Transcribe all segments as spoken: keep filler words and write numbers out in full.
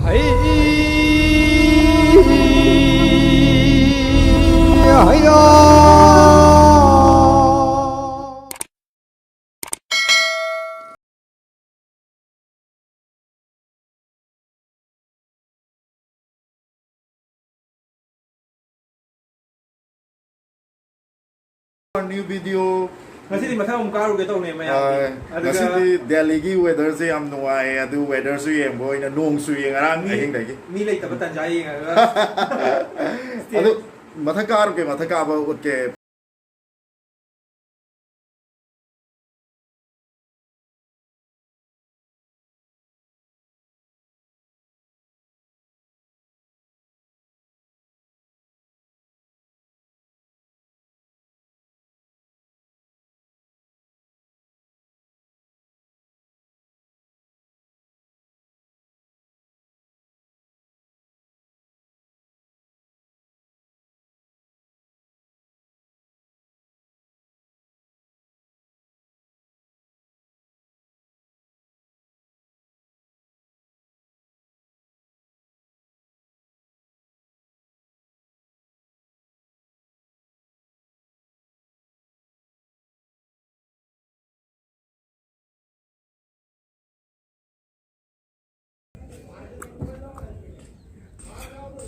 ꯍꯩ, ꯍꯩꯌꯥ꯫ New video. ꯉꯁꯤꯗꯤ ꯃꯊꯛ ꯑꯃꯨꯛ ꯀꯥꯔꯨꯒꯦ ꯇꯧꯅꯦ ꯃꯌꯥꯝ꯫ ꯍꯣꯏ꯫ ꯑꯗꯨꯒ ꯉꯁꯤꯗꯤ ꯗꯦꯜꯂꯤꯒꯤ weatherꯁꯦ ꯌꯥꯝ ꯅꯨꯡꯉꯥꯏꯌꯦ, ꯑꯗꯨ weatherꯁꯨ ꯌꯦꯡꯕ ꯑꯣꯏꯅ ꯅꯣꯡ ꯆꯨꯏꯌꯦ ꯉꯔꯥꯡ ꯃꯤ, ꯑꯍꯤꯡꯗꯒꯤ꯫ ꯃꯤ ꯂꯩꯇꯕ ꯇꯥꯟꯖꯥ ꯌꯦꯡꯉꯒ꯫ ꯑꯗꯨ ꯃꯊꯛ ꯀꯥꯔꯨꯒꯦ, ꯃꯊꯛ ꯀꯥꯕ ꯎꯠꯀꯦ꯫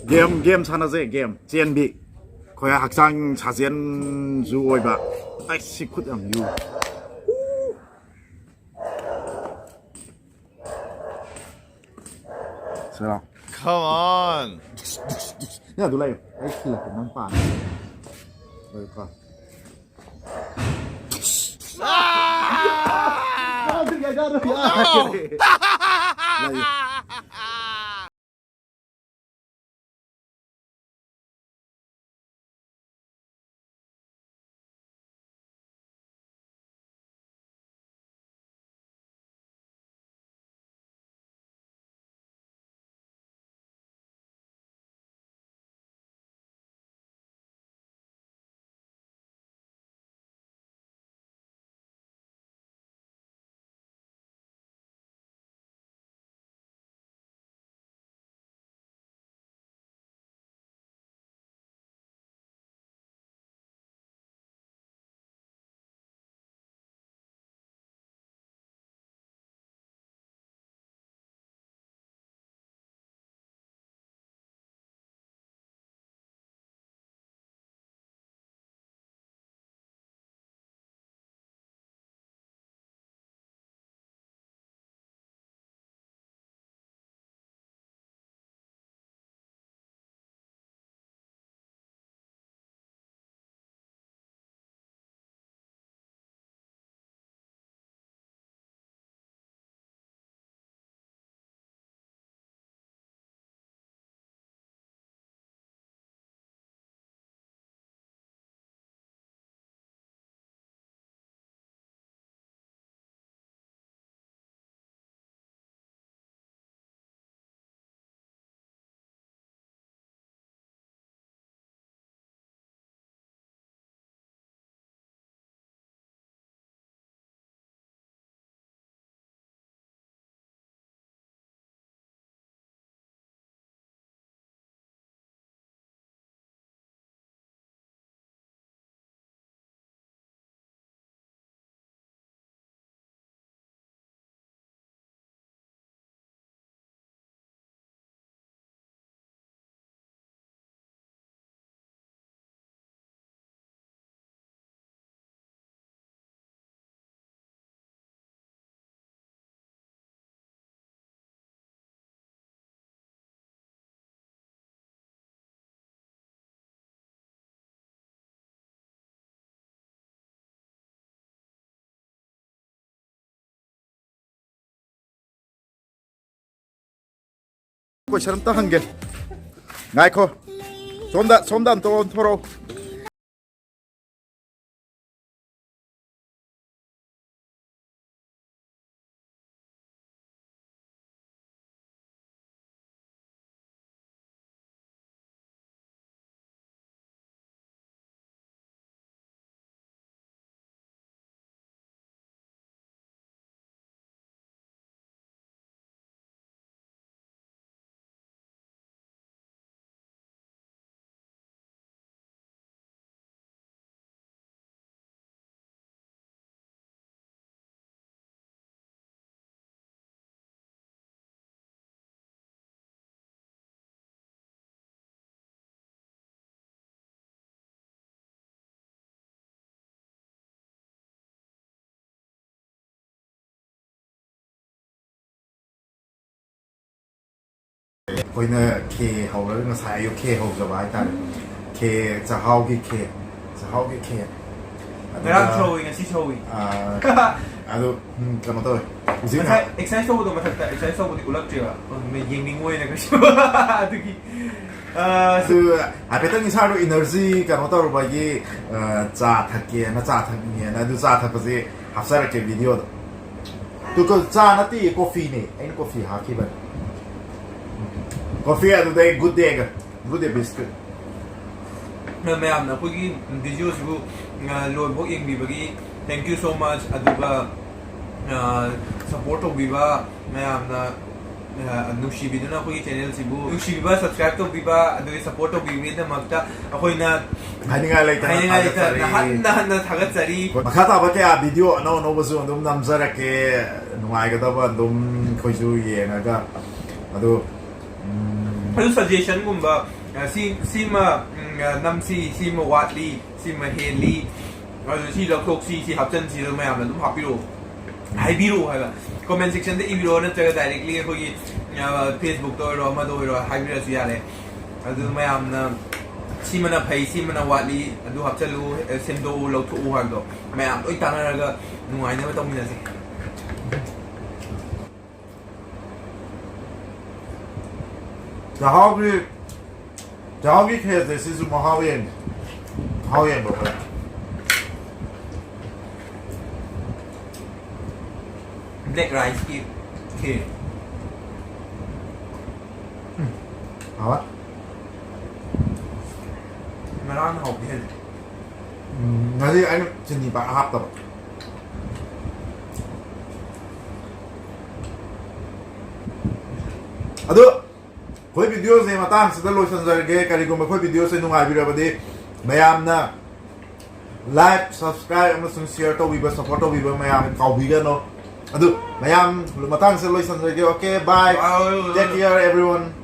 Game, game ꯁꯥꯟꯅꯁꯦ, game꯫ ꯆꯦꯟꯕꯤ꯫ ꯑꯩꯈꯣꯏ ꯍꯛꯆꯥꯡ ꯁꯥꯖꯦꯜꯁꯨ ꯑꯣꯏꯕ꯫ ꯑꯩ ꯁꯤ ꯈꯨꯠ ꯌꯥꯝ ꯌꯨ꯫ ꯁꯤꯔꯣ? Come on. ꯅꯪ ꯑꯗꯨ ꯂꯩꯌꯨ꯫ ꯑꯩ ꯊꯤꯜꯂꯛꯀꯦ, ꯅꯪ ꯄꯥꯝꯃꯤ꯫ ꯂꯩꯌꯨꯀꯣ꯫ Ah! ꯂꯩꯌꯨ꯫ ꯀꯣꯏꯁꯟ ꯑꯝꯇ ꯍꯪꯒꯦ꯫ ꯉꯥꯏꯈꯣ꯫ ꯁꯣꯝꯗ, ꯁꯣꯝꯗ ꯑꯝꯇ ꯑꯣꯟꯊꯣꯔꯛꯑꯣ꯫ ꯑꯩꯈꯣꯏꯅ ꯈꯦ ꯍꯧꯔꯒ ꯉꯁꯥꯏ ꯑꯌꯨꯛ ꯈꯦ ꯍꯧꯖꯕ ꯍꯥꯏꯇꯥꯔꯦ꯫ ꯈꯦ, ꯆꯥꯛꯍꯥꯎꯒꯤ ꯈꯦ, ꯆꯥꯛꯍꯥꯎꯒꯤ ꯈꯦ꯫ ꯑꯗꯨꯒ, ꯉꯔꯥꯡ ꯁꯧꯏ, ꯉꯁꯤ ꯁꯧꯏ꯫ ꯑꯥ, ꯑꯗꯨ, ꯎꯝ, ꯀꯩꯅꯣ ꯇꯧꯋꯦ꯫ ꯍꯧꯖꯤꯛ ꯉꯁꯥꯏ ꯉꯥꯏꯍꯥꯛ exercise ꯇꯧꯕꯗꯣ ꯃꯊꯛꯇ, exercise ꯇꯧꯕꯗꯤ ꯎꯠꯂꯛꯇ꯭ꯔꯦꯕ꯫ ꯌꯦꯡꯅꯤꯡꯉꯣꯏꯅ ꯀꯩꯁꯨ꯫ ꯑꯗꯨꯒꯤ, ꯑꯥ, ꯑꯗꯨ ꯍꯥꯏꯐꯦꯠꯇꯪ ꯏꯁꯥꯗꯣ energy ꯀꯩꯅꯣ ꯇꯧꯔꯨꯕꯒꯤ, ꯑꯥ, ꯆꯥ ꯊꯛꯀꯦꯅ, ꯆꯥ ꯊꯛꯅꯤꯡꯉꯦꯅ, ꯑꯗꯨ ꯆꯥ ꯊꯛꯄꯁꯦ ꯍꯥꯞꯆꯔꯛꯀꯦ videoꯗ꯫ ꯑꯗꯨꯒ ꯆꯥ ꯅꯠꯇꯦ, coffeeꯅꯦ꯫ ꯑꯩꯅ coffee ꯍꯥꯞꯈꯤꯕꯅꯦ꯫ Coffee ꯑꯗꯨꯗꯩ Good Day, Good Day biscuit꯫ ꯃꯌꯥꯝꯅ ꯑꯩꯈꯣꯏꯒꯤ videoꯁꯤꯕꯨ, ꯑ, ꯂꯣꯏꯕꯧ ꯌꯦꯡꯕꯤꯕꯒꯤ thank you so much꯫ ꯑꯗꯨꯒ, ꯑ, support ꯇꯧꯕꯤꯕ ꯃꯌꯥꯝꯅ, ꯑ, ꯅꯨꯡꯁꯤꯕꯤꯗꯨꯅ ꯑꯩꯈꯣꯏꯒꯤ channelꯁꯤꯕꯨ ꯅꯨꯡꯁꯤꯕꯤꯕ, subscribe ꯇꯧꯕꯤꯕ, ꯑꯗꯨꯒꯤ support ꯇꯧꯕꯤꯕꯒꯤꯗꯃꯛꯇ ꯑꯩꯈꯣꯏꯅ ꯍꯥꯏꯅꯤꯡꯉꯥꯏ ꯂꯩꯇꯅ ꯍꯥꯏꯅꯤꯡꯉꯥꯏ ꯂꯩꯇꯅ ꯊꯥꯒꯠꯆꯔꯤ꯫ ꯍꯟꯅ ꯍꯟꯅ ꯊꯥꯒꯠꯆꯔꯤ꯫ ꯃꯈꯥ ꯇꯥꯕ ꯀꯌꯥ video ꯑꯅꯧ ꯑꯅꯧꯕꯁꯨ ꯑꯗꯨꯝ ꯅꯝꯖꯔꯛꯀꯦ, ꯅꯨꯡꯉꯥꯏꯒꯗꯕ ꯑꯗꯨꯝ ꯑꯩꯈꯣꯏꯁꯨ ꯌꯦꯡꯉꯒ꯫ ꯑꯗꯨ, ꯎꯝ, ꯑꯗꯨ suggestionꯒꯨꯝꯕ, ꯑ, ꯁꯤ, ꯁꯤꯃ, ꯎꯝ, ꯑ, ꯅꯝꯁꯤ, ꯁꯤꯃ ꯋꯥꯠꯂꯤ, ꯁꯤꯃ ꯍꯦꯜꯂꯤ, ꯑꯗꯨ ꯁꯤ ꯂꯧꯊꯣꯛꯁꯤ, ꯁꯤ ꯍꯥꯞꯆꯟꯁꯤ, ꯑꯗꯨ ꯃꯌꯥꯝꯅ ꯑꯗꯨꯝ ꯍꯥꯞꯄꯤꯔꯛꯑꯣ, ꯍꯥꯏꯕꯤꯔꯛꯑꯣ ꯍꯥꯏꯕ꯫ Comment sectionꯗ ꯏꯕꯤꯔꯛꯑꯣ, ꯅꯠꯇ꯭ꯔꯒ directly ꯑꯩꯈꯣꯏꯒꯤ, ꯑ, Facebookꯇ ꯑꯣꯏꯔꯣ, ꯑꯃꯗ ꯑꯣꯏꯔꯣ, ꯍꯥꯏꯕꯤꯔꯛꯑꯁꯨ ꯌꯥꯔꯦ꯫ ꯑꯗꯨ ꯃꯌꯥꯝꯅ ꯁꯤꯃꯅ ꯐꯩ, ꯁꯤꯃꯅ ꯋꯥꯠꯂꯤ, ꯑꯗꯨ ꯍꯥꯞꯆꯜꯂꯨ, ꯑ, ꯁꯦꯝꯗꯣꯛꯎ, ꯂꯧꯊꯣꯛꯎ ꯍꯥꯏꯕꯗꯣ ꯃꯌꯥꯝ ꯂꯣꯏ ꯇꯥꯟꯅꯔꯒ ꯅꯨꯡꯉꯥꯏꯅꯕ ꯇꯧꯃꯤꯟꯅꯁꯦ꯫ ꯆꯥꯛꯍꯥꯎꯒꯤ ꯆꯥꯛꯍꯥꯎꯒꯤ ꯈꯦꯔꯁꯦ ꯁꯤꯁꯨ ꯃꯍꯥꯎ ꯌꯦꯡꯒꯦ꯫ ꯃꯍꯥꯎ ꯌꯦꯡꯕ ꯑꯩꯈꯣꯏ꯫ ꯕ꯭ꯂꯦꯛ ꯔꯥꯏꯁꯀꯤ ꯈꯦꯔ꯫ ꯍꯥꯎꯋꯦ꯫ ꯉꯔꯥꯡ ꯍꯥꯎꯕ ꯍꯦꯜꯂꯦ꯫ ꯎꯝ, ꯉꯁꯤ ꯑꯩꯅ ꯆꯤꯅꯤ ꯄꯥꯛ ꯍꯥꯞꯇꯕ꯫ ꯑꯗꯣ ꯑꯩꯈꯣꯏ ꯚꯤꯗꯤꯑꯣꯁꯦ ꯃꯇꯥꯡꯁꯤꯗ ꯂꯣꯏꯁꯤꯟꯖꯔꯒꯦ꯫ ꯀꯔꯤꯒꯨꯝꯕ ꯑꯩꯈꯣꯏ ꯚꯤꯗꯤꯑꯣꯁꯦ ꯅꯨꯡꯉꯥꯏꯕꯤꯔꯕꯗꯤ ꯃꯌꯥꯝꯅ like, subscribe ꯑꯃꯁꯨꯡ share ꯇꯧꯕꯤꯕ, support ꯇꯧꯕꯤꯕ ꯃꯌꯥꯝ ꯀꯥꯎꯕꯤꯒꯅꯨ꯫ ꯑꯗꯨ ꯃꯌꯥꯝ ꯃꯇꯥꯡꯁꯤꯗ ꯂꯣꯏꯁꯤꯟꯖꯔꯒꯦ꯫ Okay, bye. Bye. Take care, everyone.